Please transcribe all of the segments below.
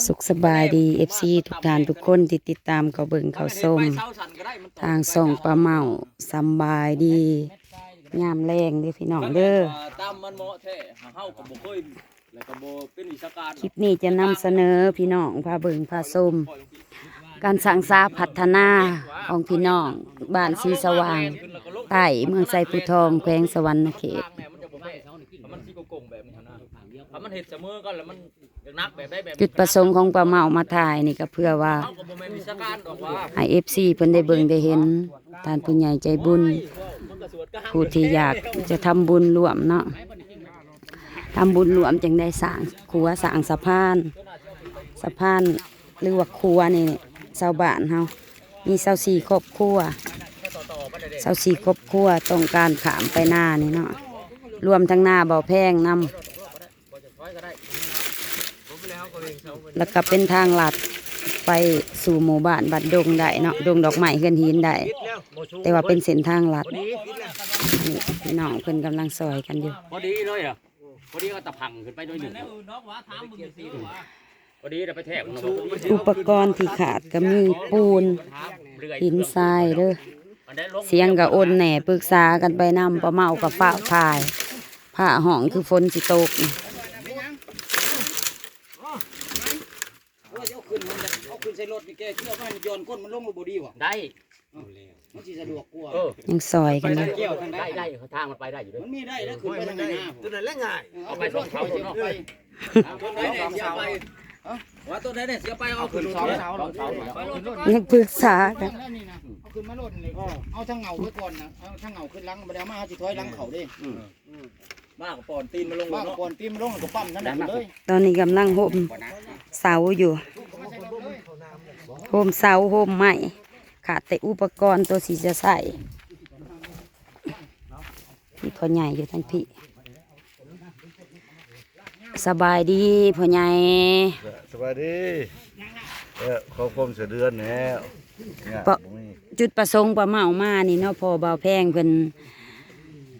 ສຸກສະບາຍດີ ເອັຟຊີ ທຸກທ່ານທຸກຄົນທີ່ຕິດຕາມເຂົ້າເບິ່ງເຂົ້າຊົມທາງຊ່ອງປ້າເມົ້າ. ສຳບາຍດີຍາມແລງເດີພີ່ນ້ອງເດີ. ຕາມມັນເໝາະແທ້ ເຮົາກໍບໍ່ເຄີຍ ແລ້ວກໍບໍ່ເປັນວິຊາການ. ຄລິບນີ້ຈະນຳສະເໜີພີ່ນ້ອງພາເບິ່ງພາຊົມ ການສ້າງສາພັດທະນາຂອງພີ່ນ້ອງບ້ານສີສະຫວ່າງໃຕ້ ເມືອງໄຊພູທອງ ແຂວງສະຫວັນນະເຂດ. ມັນຊິໂກງໆແບບນີ້ຫັ້ນນະ ຖ້າມັນເຮັດສະເໝີກັນແລ້ວມັນຢາກໜັກແບບໃດແບບນີ້. ຈຸດປະສົງຂອງປ້າເມົ້າມາຖ່າຍນີ້ກໍເພື່ອວ່າ ເຮົາກໍບໍ່ແມ່ນວິຊາການດອກວ່າ ໃຫ້ ເອັຟຊີ ເພິ່ນໄດ້ເບິ່ງໄດ້ເຫັນ ທ່ານຜູ້ໃຫຍ່ໃຈບຸນ ຜູ້ທີ່ຢາກຈະທຳບຸນຮ່ວມເນາະ ທຳບຸນຮ່ວມ ຈຶ່ງໄດ້ສ້າງຂົວ ສ້າງສະພານ ສະພານ ຫຼືວ່າຂົວນີ້ ຊາວບ້ານເຮົາມີຊາວສີ່ຄອບຄົວ ຊາວສີ່ຄອບຄົວຕ້ອງການຂ້າມໄປນານີ້ເນາະ ລວມທັງນາເບົາແພງນຳ ແລ້ວກໍເປັນທາງລັດໄປສູ່ໝູ່ບ້ານບ້ານດົງໄດ້ເນາະ ດົງດອກໄມ້ເຮືອນຫີນໄດ້ ແຕ່ວ່າເປັນເສັ້ນທາງລັດ. ນີ້ພີ່ນ້ອງເພິ່ນກຳລັງຊ່ອຍກັນຢູ່ ພໍດີເລີຍ ພໍດີເອົາຕະພັງຂຶ້ນໄປໜ້ອຍໜຶ່ງ ພໍດີໄປແທກ ອຸປະກອນທີ່ຂາດກໍມີປູນ ຫີນຊາຍເດີ. ສຽງກໍອົນແດ່ ປຶກສາກັນໄປນຳ ປ້າເມົ້າກໍຟ້າວຖ່າຍ ຟ້າຮ້ອງຄືຝົນຊິຕົກ. ໂອ້ຍ ເອົາຂຶ້ນ ເອົາຂຶ້ນໃສ່ລົດນີ້ ແກເຊື່ອວ່າມັນຍ້ອນກົ້ນມັນລົງ ບໍ່ດີຫວາ? ໄດ້ ມັນຊິສະດວກກວ່າ. ເອີ ຍັງຊ່ອຍກັນຢູ່ ໄດ້ ໄດ້ ທາງມັນໄປໄດ້ຢູ່ເດ້. ມັນມີໄດ້ແລ້ວ ຂຶ້ນໄປທາງໜ້າ ຕົວນັ້ນແຫຼະງ່າຍ ເອີ ເອົາໄປສອງເສົາເນາະ ເອົາໄປສອງເສົາ ວ່າຕົວໃດນີ້ເສຍໄປ ເອົາຂຶ້ນສອງເສົາ ຍັງປຶກສາກັນ ເອົາຂຶ້ນມາລົດນີ້ ເອົາທາງເຫງົ້າໄວ້ກ່ອນນະ ເອົາທາງເຫງົ້າຂຶ້ນຫຼັງ ບໍ່ໄດ້ເອົາມາ ເຮົາຊິຖອຍຫຼັງເຂົ້າເດ້. ມາກໍປ້ອນຕີນມາລົງ ມາກໍປ້ອນຕີນມາລົງ ກໍປ້ຳທາງນັ້ນເລີຍ. ຕອນນີ້ກຳລັງໂຮມເສົາຢູ່ ໂຮມເສົາໂຮມໄມ້ ຂາດແຕ່ອຸປະກອນຕົວທີ່ຈະໃຊ້. ມີພໍ່ໃຫຍ່ຢູ່ທາງພີ້ ສະບາຍດີພໍ່ໃຫຍ່. ສະບາຍດີ ເອີ ຂໍຄວາມຊ່ວຍເຫຼືອແດ່ ຍາກບໍ່ມີ. ຈຸດປະສົງປ້າເມົ້າມານີ້ເນາະ ພໍ່ບ່າວແພງເພິ່ນ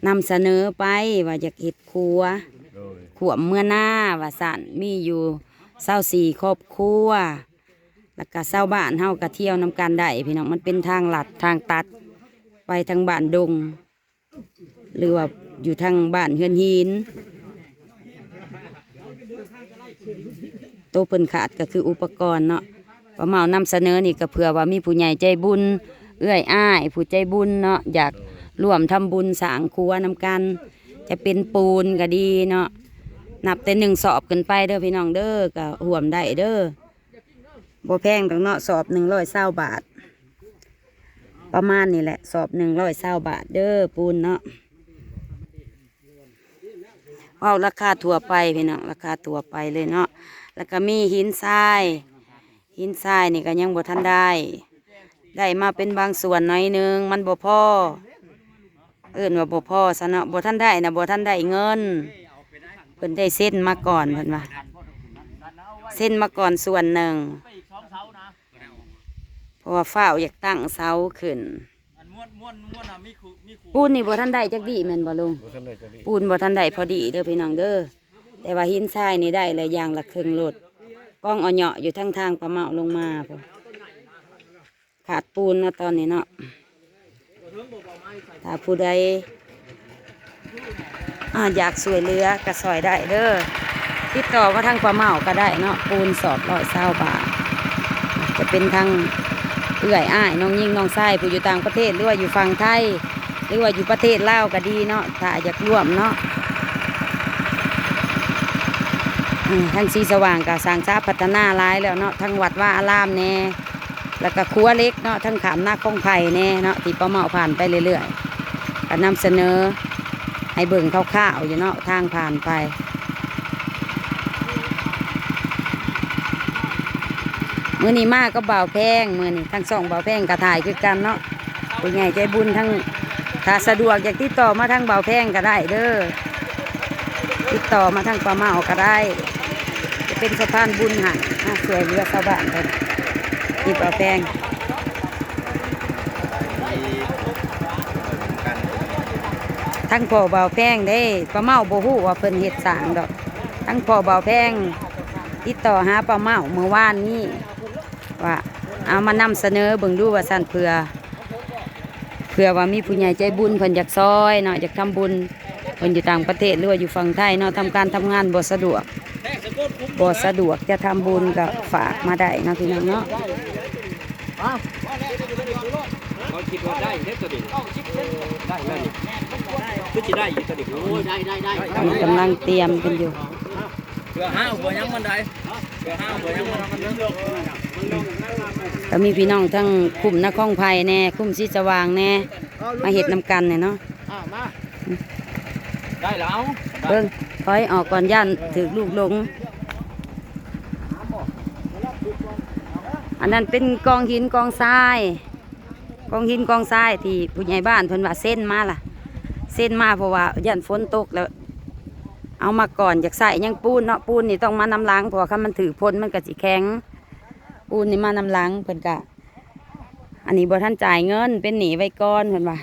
ນຳສະເໜີໄປວ່າຢາກເຮັດຂົວ ໂດຍ ຂົວເມືອນາວ່າຊັ້ນ ມີຢູ່ຊາວສີ່ຄອບຄົວ ແລ້ວກະຊາວບ້ານເຮົາກະທ່ຽວນຳກັນໄດ້ພີ່ນ້ອງ ມັນເປັນທາງລັດທາງຕັດໄປທາງບ້ານດົງ ຫຼືວ່າຢູ່ທາງບ້ານເຮືອນຫີນ. ໂຕເພິ່ນຂາດກໍຄືອຸປະກອນເນາະ ປ້າເມົ້ານຳສະເໜີນີ້ກໍເພື່ອວ່າມີຜູ້ໃຫຍ່ໃຈບຸນ ເອື້ອຍອ້າຍຜູ້ໃຈບຸນເນາະ ຢາກຮ່ວມທຳບຸນສ້າງຂົວນຳກັນ ຈະເປັນປູນກໍດີເນາະ ນັບແຕ່ໜຶ່ງສອບຂຶ້ນໄປເດີພີ່ນ້ອງເດີ ກໍຮ່ວມໄດ້ເດີ. ບໍ່ແພງດອກເນາະ ສອບໜຶ່ງຮ້ອຍຊາວບາດ ປະມານນີ້ແຫຼະ ສອບໜຶ່ງຮ້ອຍຊາວບາດເດີ ປູນເນາະ. ເວົ້າລາຄາທົ່ວໄປພີ່ນ້ອງ ລາຄາທົ່ວໄປເລີຍເນາະ ແລ້ວກໍມີຫີນຊາຍ ຫີນຊາຍນີ້ກໍຍັງບໍ່ທັນໄດ້ ໄດ້ມາເປັນບາງສ່ວນໜ້ອຍໜຶ່ງ ມັນບໍ່ພໍ ເອີ້ນວ່າບໍ່ພໍຊະເນາະ ບໍ່ທັນໄດ້ນະ ບໍ່ທັນໄດ້ເງິນ ເພິ່ນໄດ້ເຊັນມາກ່ອນ ເພິ່ນວ່າເຊັນມາກ່ອນສ່ວນໜຶ່ງ ເພາະວ່າຟ້າວຢາກຕັ້ງເສົາຂຶ້ນ. ປູນນີ້ບໍ່ທັນໄດ້ຈັກດີ້ແມ່ນບໍ່ລຸງ? ບໍ່ທັນໄດ້ຈັກດີ້ ປູນບໍ່ທັນໄດ້ພໍດີເດີພີ່ນ້ອງເດີ ແຕ່ວ່າຫີນຊາຍນີ້ໄດ້ແລ້ວ ຢ່າງລະເຄິ່ງລົດ ກອງເອາະເຍາະຢູ່ທາງທາງປາເມົ້າລົງມາພຸ້ນ. ຂາດປູນເນາະຕອນນີ້ເນາະ ຖ້າຜູ້ໃດ ອາ ຢາກຊ່ວຍເຫຼືອກໍຊ່ອຍໄດ້ເດີ ຕິດຕໍ່ມາທາງປ້າເມົ້າກໍໄດ້ເນາະ ປູນສອບຮ້ອຍຊາວບາດ ຈະເປັນທັງເອື້ອຍອ້າຍ ນ້ອງຍິງນ້ອງຊາຍ ຜູ້ຢູ່ຕ່າງປະເທດ ຫຼືວ່າຢູ່ຝັ່ງໄທ ຫຼືວ່າຢູ່ປະເທດລາວກໍດີເນາະ ຖ້າຢາກຮ່ວມເນາະ. ເອີ ທາງສີສະຫວ່າງກໍສ້າງສາພັດທະນາຫຼາຍແລ້ວເນາະ ທັງວັດວາອາລາມແດ່ ແລ້ວກໍຂົວເຫຼັກເນາະ ທັງຂ້າມນາຄອງໄຜ່ແດ່ເນາະ ທີ່ປ້າເມົ້າຜ່ານໄປເລື້ອຍໆ ກໍນຳສະເໜີໃຫ້ເບິ່ງຄ່າວໆຢູ່ເນາະ ທາງຜ່ານໄປ. ມື້ນີ້ມາກັບບ່າວແພງ ມື້ນີ້ທາງຊ່ອງບ່າວແພງກໍຖ່າຍຄືກັນເນາະ ຜູ້ໃຫຍ່ໃຈບຸນທັງ ຖ້າສະດວກຢາກຕິດຕໍ່ມາທາງບ່າວແພງກໍໄດ້ເດີ ຕິດຕໍ່ມາທາງປ້າເມົ້າກໍໄດ້ ຈະເປັນສະພານບຸນໃຫ້ ມາຊ່ວຍເຫຼືອຊາວບ້ານເພິ່ນ ທີ່ບ່າວແພງ ທັງພໍ່ບ່າວແພງເດ້ ປ້າເມົ້າບໍ່ຮູ້ວ່າເພິ່ນເຮັດສ້າງດອກ ທັງພໍ່ບ່າວແພງ ຕິດຕໍ່ຫາປ້າເມົ້າມື້ວານນີ້ ວ່າເອົາມານຳສະເໜີເບິ່ງດູວ່າຊັ້ນ ເພື່ອ ເພື່ອວ່າມີຜູ້ໃຫຍ່ໃຈບຸນເພິ່ນຢາກຊ່ອຍເນາະ ຢາກທຳບຸນ ເພິ່ນຢູ່ຕ່າງປະເທດ ຫຼືວ່າຢູ່ຝັ່ງໄທເນາະ ທຳການທຳງານບໍ່ສະດວກ ບໍ່ສະດວກຈະທຳບຸນ ກໍຝາກມາໄດ້ເນາະ ພີ່ນ້ອງເນາະ. ຂ້ອຍຄິດວ່າໄດ້ເດ້ຕົວນີ້ ໄດ້ແລ້ວນີ້ ຄືຊິໄດ້ຢູ່ຕົວນີ້ ໂອ້ຍ ໄດ້ໆໆ ກຳລັງຕຽມກັນຢູ່ ເພື່ອຫ້າວເພື່ອຫຍັງມັນໄດ້ ເພື່ອຫ້າວເພື່ອຫຍັງມັນ ກໍມີພີ່ນ້ອງທັງຄຸ້ມນະຄອງໄຜ່ແດ່ ຄຸ້ມສີສະຫວ່າງແດ່ ມາເຮັດນຳກັນແດ່ເນາະ. ໄດ້ແລ້ວ ເບິ່ງ ຖອຍອອກກ່ອນ ຢ້ານຖືກລູກຫຼົງ. ອັນນັ້ນເປັນກອງຫີນກອງຊາຍ ກອງຫີນກອງຊາຍທີ່ຜູ້ໃຫຍ່ບ້ານເພິ່ນວ່າເຊັນມາລະ ເຊັນມາ ເພາະວ່າຢ້ານຝົນຕົກແລ້ວ ເອົາມາກ່ອນ ຢາກໃຊ້ຫຍັງ ປູນເນາະ ປູນນີ້ຕ້ອງມານຳຫຼັງ ເພາະວ່າຄັນມັນຖືກຝົນມັນກໍຊິແຂງ ປູນນີ້ມານຳຫຼັງ ເພິ່ນກະ ອັນນີ້ບໍ່ທັນຈ່າຍເງິນ ເປັນໜີ້ໄວ້ກ່ອນ ເພິ່ນວ່າ.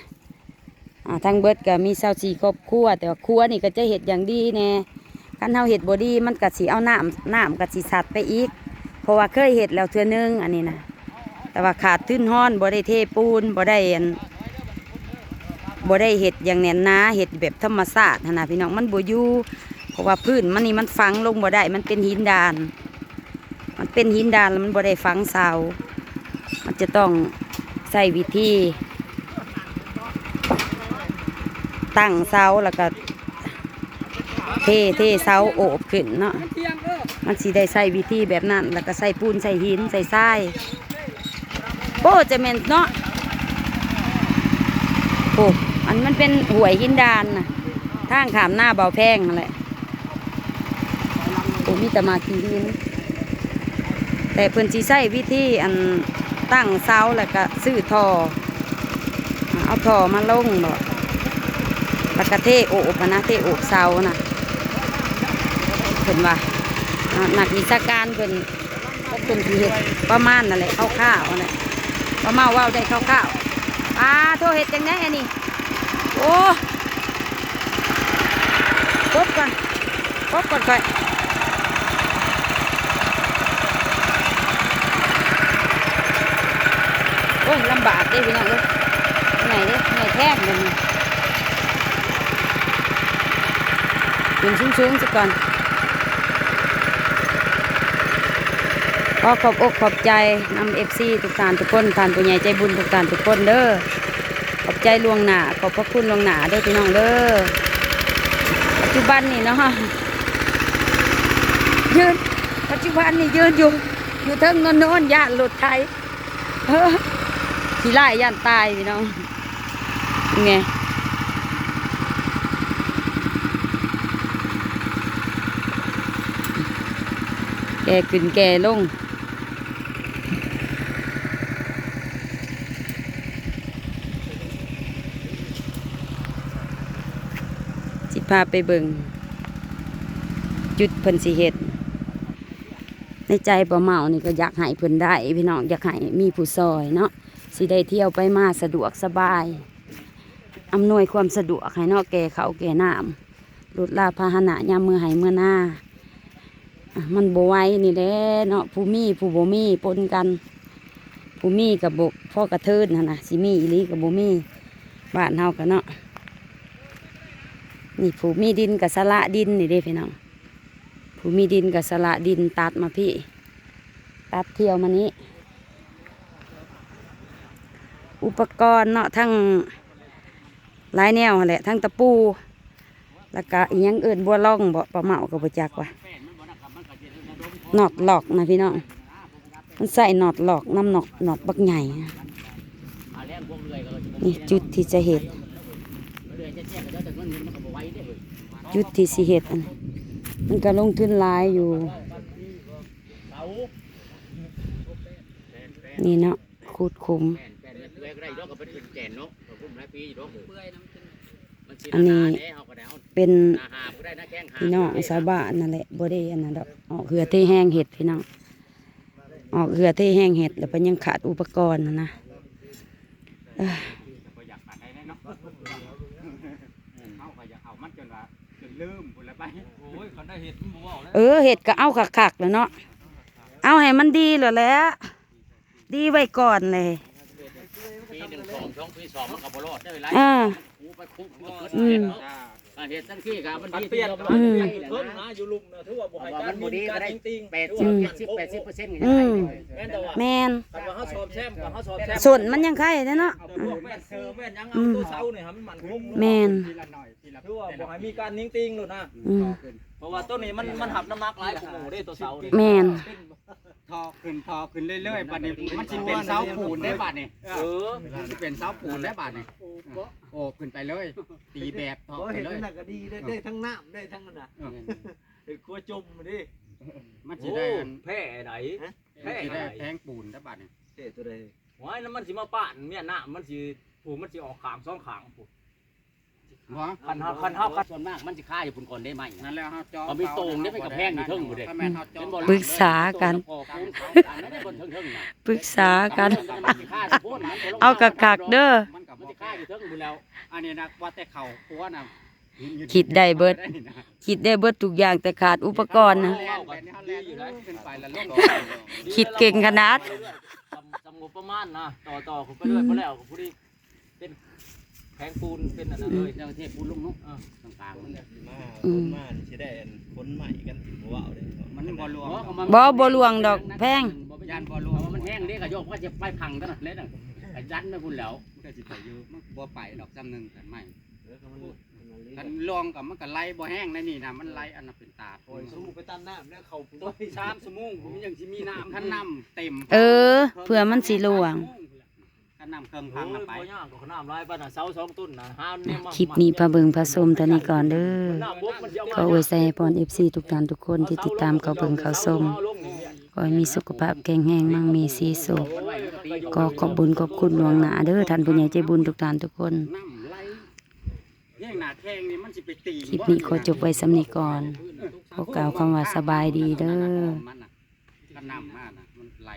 ອ່າ ທັງເບິດກໍມີຊາວສີ່ຄອບຄົວ ແຕ່ວ່າຄົວນີ້ກໍຈະເຮັດຢ່າງດີແດ່ ຄັນເຮົາເຮັດບໍ່ດີ ມັນກໍຊິເອົານ້ຳ ນ້ຳກໍຊິຊັດໄປອີກ ເພາະວ່າເຄີຍເຮັດແລ້ວເທື່ອໜຶ່ງ ອັນນີ້ນະ ແຕ່ວ່າຂາດທຶນຮອນ ບໍ່ໄດ້ເທປູນ ບໍ່ໄດ້ອັນ ບໍ່ໄດ້ເຮັດຢ່າງແໜ້ນໜາ ເຮັດແບບທຳມະຊາດຫັ້ນນະ ພີ່ນ້ອງ ມັນບໍ່ຢູ່ ເພາະວ່າພື້ນມັນນີ້ມັນຝັງລົງບໍ່ໄດ້ ມັນເປັນຫີນດານ ມັນເປັນຫີນດານ ແລ້ວມັນບໍ່ໄດ້ຝັງເສົາ ມັນຈະຕ້ອງໃຊ້ວິທີຕັ້ງເສົາ ແລ້ວກໍເທ ເທເສົາໂອບຂຶ້ນເນາະ ມັນຊິໄດ້ໃຊ້ວິທີແບບນັ້ນ ແລ້ວກໍໃສ່ປູນ ໃສ່ຫີນ ໃສ່ຊາຍ. ໂອ້ ຈະແມ່ນເນາະ ໂອ້ ອັນມັນເປັນຫ້ວຍຫີນດານນະ ທາງຂ້າມນາເບົາແພງຫັ້ນແຫຼະ. ໂອ້ ມີແຕ່ໝາກຂີ້ຫີນ ແຕ່ເພິ່ນຊິໃຊ້ວິທີອັນຕັ້ງເສົາ ແລ້ວກະຊື້ທໍ່ ເອົາທໍ່ມາລົງເບາະ ແລ້ວກະເທໂອບຫັ້ນນະ ເທໂອບເສົານະ ເພິ່ນວ່າ ເນາະ ນັກວິຊາການເພິ່ນ ເພິ່ນຊິເຮັດປະມານນັ້ນແຫຼະ ຄ່າວໆ ຫັ້ນແຫຼະ ປ້າເມົ້າເວົ້າໄດ້ຄ່າວໆ. ປາໂທ້ ເຮັດຈັ່ງໃດອັນນີ້ ໂອ້ ກົບກ່ອນ ກົບກ່ອນຂ້ອຍ ໂອ້ຍ ລຳບາກເດ້ພີ່ນ້ອງເອີຍ ເມື່ອຍເດ້ ເມື່ອຍແທງເດ ຂຶ້ນສູງໆ ຊະກ່ອນ. ຂໍຂອບອົກຂອບໃຈນຳເອັຟຊີທຸກທ່ານທຸກຄົນ ທ່ານຜູ້ໃຫຍ່ໃຈບຸນທຸກທ່ານທຸກຄົນເດີ ຂອບໃຈລ່ວງໜ້າ ຂອບພະຄຸນລ່ວງໜ້າເດີພີ່ນ້ອງເດີ. ປັດຈຸບັນນີ້ເນາະ ຢືນ ປັດຈຸບັນນີ້ຢືນຢູ່ ຢູ່ເທິງໂນນໆ ຢ້ານລົດໄຖ ຂີ້ລ້າຍຢ້ານຕາຍພີ່ນ້ອງ ນີ້ ແກ່ຂຶ້ນແກ່ລົງ ຊິພາໄປເບິ່ງຈຸດເພິ່ນຊິເຮັດ. ໃນໃຈປ້າເມົ້ານີ້ກໍຢາກໃຫ້ເພິ່ນໄດ້ພີ່ນ້ອງ ຢາກໃຫ້ມີຜູ້ຊ່ອຍເນາະ ຊິໄດ້ທ່ຽວໄປມາສະດວກສະບາຍ ອຳນວຍຄວາມສະດວກໃຫ້ເນາະ ແກ່ເຂົ້າແກ່ນ້ຳ ລົດລາພາຫະນະຍາມເມືອໄຮ່ເມືອນາ ອ່ະ ມັນບໍ່ໄຫວນີ້ແຫຼະເນາະ ຜູ້ມີຜູ້ບໍ່ມີປົນກັນ ຜູ້ມີກໍບໍ່ພໍກະເທີນຫັ້ນນະ ຊິມີອີ່ຫຼີກໍບໍ່ມີ ບ້ານເຮົາກໍເນາະ ນີ້ ຜູ້ມີດິນກໍສະຫຼະດິນນີ້ເດ້ພີ່ນ້ອງ ຜູ້ມີດິນກໍສະຫຼະດິນຕັດມາພີ້ ຕັດທ່ຽວມານີ້ ອຸປະກອນເນາະ ທັງຫຼາຍແນວຫັ້ນແຫຼະ ທັງຕະປູ ແລ້ວກະອີ່ຫຍັງເອີ້ນ ບົວລອງເບາະ ປ້າເມົ້າກໍບໍ່ຈັກວ່າ ນັອດລັອກນະພີ່ນ້ອງ ມັນໃສ່ນັອດລັອກນຳ ນັອດ ນັອດບັກໃຫຍ່ ນີ້ຈຸດທີ່ຈະເຮັດ ຈຸດທີ່ຊິເຮັດ ອັນ ມັນກໍລົງທຶນຫຼາຍຢູ່ ນີ້ເນາະ ຂຸດຂຸມ ອັນນີ້ເປັນພີ່ນ້ອງຊາວບ້ານນັ້ນແຫຼະ ບໍ່ໄດ້ອັນນັ້ນດອກ ອອກເຫື່ອເທແຮງເຮັດພີ່ນ້ອງ ອອກເຫື່ອເທແຮງເຮັດ ແລ້ວເພິ່ນຍັງຂາດອຸປະກອນຫັ້ນນະ ເອີ ເຮົາກໍຢາກເອົາມັນຈົນວ່າ ຈົນ ລືມພຸ້ນລະໄປ. ໂອ້ຍ ຄັນໄດ້ເຮັດມັນບໍ່ເວົ້າແລ້ວ. ເອີ ເຮັດກໍເອົາຄັກໆແຫຼະເນາະ ເອົາໃຫ້ມັນດີໂລດແຫຼະ ດີໄວ້ກ່ອນເລີຍ. ປີໜຶ່ງສອງ ສອງປີສອງ ມັນກໍບໍ່ລອດເດ້ ຫຼາຍ ເອີ ຄູໄປຄຸ ອືມ ເຮັດຈັ່ງຊີ້ກໍມັນດີ ອືມ ເທິງນະ ຢູ່ລຸ່ມນະ ຖືວ່າບໍ່ໃຫ້ການ ມັນບໍ່ດີກໍໄດ້ ການຍິງຕິງ ແປດສິບ ເຈັດສິບ ແປດສິບເປີເຊັນກໍຍັງໄດ້. ອືມ ແມ່ນ ແຕ່ວ່າ ແມ່ນ ຄັນວ່າເຮົາສ້ອມແຊມກໍເຮົາສ້ອມແຊມ ສົ້ນມັນຍັງໄຄແດ່ເນາະ. ແມ່ນເສີມແມ່ນຫຍັງ ອືມ ເອົາຕົວເສົານີ້ໃຫ້ມັນໝັ້ນຄົງ. ແມ່ນ ຖືວ່າບໍ່ໃຫ້ມີການຍິງຕິງໂລດນະ. ອືມ ເພາະວ່າຕົວນີ້ມັນ ມັນຮັບນ້ຳໜັກຫຼາຍກວ່າໝູ່ເດ້ ຕົວເສົານີ້. ແມ່ນ ທໍ່ຂຶ້ນ ທໍ່ຂຶ້ນເລື້ອຍໆ ບັດນີ້ມັນຊິເປັນເສົາປູນເດ້ ບັດນີ້. ເອີ ມັນຊິເປັນເສົາປູນເດ້ ບັດນີ້. ໂອ້ ຂຶ້ນໄປເລີຍ ຕີແບບ ທໍ່ຂຶ້ນເລີຍ. ເຮັດນັ້ນກໍດີເດ້ ໄດ້ທັງນ້ຳ ໄດ້ທັງອັນນະ ເອີ ເຮັດຄົວຈົມເດ້. ມັນຊິໄດ້ ໂອ້ ອັນ ແພໃດ ແພ ມັນຊິໄດ້ ໃດ ແພງປູນເດ້ ບັດນີ້. ແພຕົວໃດ? ໂອ້ຍ ນັ້ນມັນຊິມາປ້ານເມຍນ້ຳ ມັນຊິ ຜູ້ມັນຊິອອກຂ້າງສອງຂ້າງຜູ້. ບໍ່ ຄັນເຮົາ ຄັນເຮົາ ສ່ວນມາກມັນຊິຄາຢູ່ພຸ້ນກ່ອນເດ້ ໄມ້ນະ. ນັ້ນແຫຼະ ເຮົາເຈາະ ເຂົາມີໂຕ່ງເດ້ ໄປກະແພງຢູ່ເທິງພຸ້ນເດ້. ເຂົາແມ່ນເຮົາເຈາະ ປຶກສາກັນ ເຂົາເອົາ ປຶກສາກັນ ເອົາຄັກໆເດີ. ມັນກໍ ມັນຊິຄາຢູ່ເທິງພຸ້ນແລ້ວ. ອັນນີ້ນະ ວ່າແຕ່ເຂົ້າຄົວນະ ຄິດໄດ້ເບິດ ຄິດໄດ້ເບິດທຸກຢ່າງ ແຕ່ຂາດອຸປະກອນນະ. ຄິດເກັ່ງຂະໜາດ ສຳ ສຳງົບປະມານນະ ຕໍ່ ຕໍ່ຂຶ້ນໄປເລື້ອຍ ອືມ ບໍ່ແລ້ວກໍພໍດີ ເປັນແຜງປູນ ເປັນອັນນັ້ນເລີຍ. ອືມ ເຈົ້າເທປູນລົງເນາະ ເອີ ກາງໆມັນ. ມາ ອືມ ຄົນມາຊິໄດ້ອັນ ຂົນໄມ້ກັນ ບໍ່ເວົ້າເດ້. ມັນບໍ່ຫຼວງ ບໍ່ ບໍ່ຫຼວງດອກ ແພງ ຢ້ານບໍ່ຫຼວງ ເພາະວ່າມັນແຮງເດ້. ກະໂຍກວ່າຈະໄປພັງຕົວນັ້ນເລີຍນະ ກະຢັນໄປພຸ້ນແລ້ວ. ມັນກະຊິໄປຢູ່ ມັນບໍ່ໄປດອກ ສ່ຳໜຶ່ງ ຄັນໄມ້ ເອີ ຄັນມັນ ຄັນຫຼວງກໍມັນກໍໄຫຼບໍ່ແຮງໃນນີ້ນະ ມັນໄຫຼອັນນັ້ນເປັນຕາດ. ໂອ້ຍ ສູ້ໄປຕັນນ້ຳແລ້ວ ເຂົ້າພຸ້ນ ສາມຊົ່ວໂມງ ມັນຍັງຊິມີນ້ຳ ຄັນນ້ຳເຕັມ ເອີ ເພື່ອມັນຊິຫຼວງ ຄັນນ້ຳເຄິ່ງພັງນະໄປ. ໂອ້ຍ ບໍ່ຍາກດອກ ນ້ຳຫຼາຍປານນັ້ນ ເສົາສອງຕົ້ນນະ ຫາແນວມາ ຄລິບນີ້ພາເບິ່ງພາຊົມເທົ່ານີ້ກ່ອນເດີ. ຂໍອວຍໄຊໃຫ້ພອນ ເອັຟຊີ ທຸກທ່ານທຸກຄົນທີ່ຕິດຕາມເຂົ້າເບິ່ງເຂົ້າຊົມ. ຂໍໃຫ້ມີສຸຂະພາບແຂງແຮງ ໝັ່ງມີສີສຸກ. ຂໍຂອບບຸນຂອບຄຸນລ່ວງໜ້າເດີ ທ່ານຜູ້ໃຫຍ່ໃຈບຸນທຸກທ່ານທຸກຄົນ. ຄລິບນີ້ຂໍຈົບໄວ້ສ່ຳນີ້ກ່ອນ. ຂໍກ່າວຄຳວ່າສະບາຍດີເດີ. ຄັນນ້ຳມານະ ມັນໄຫຼ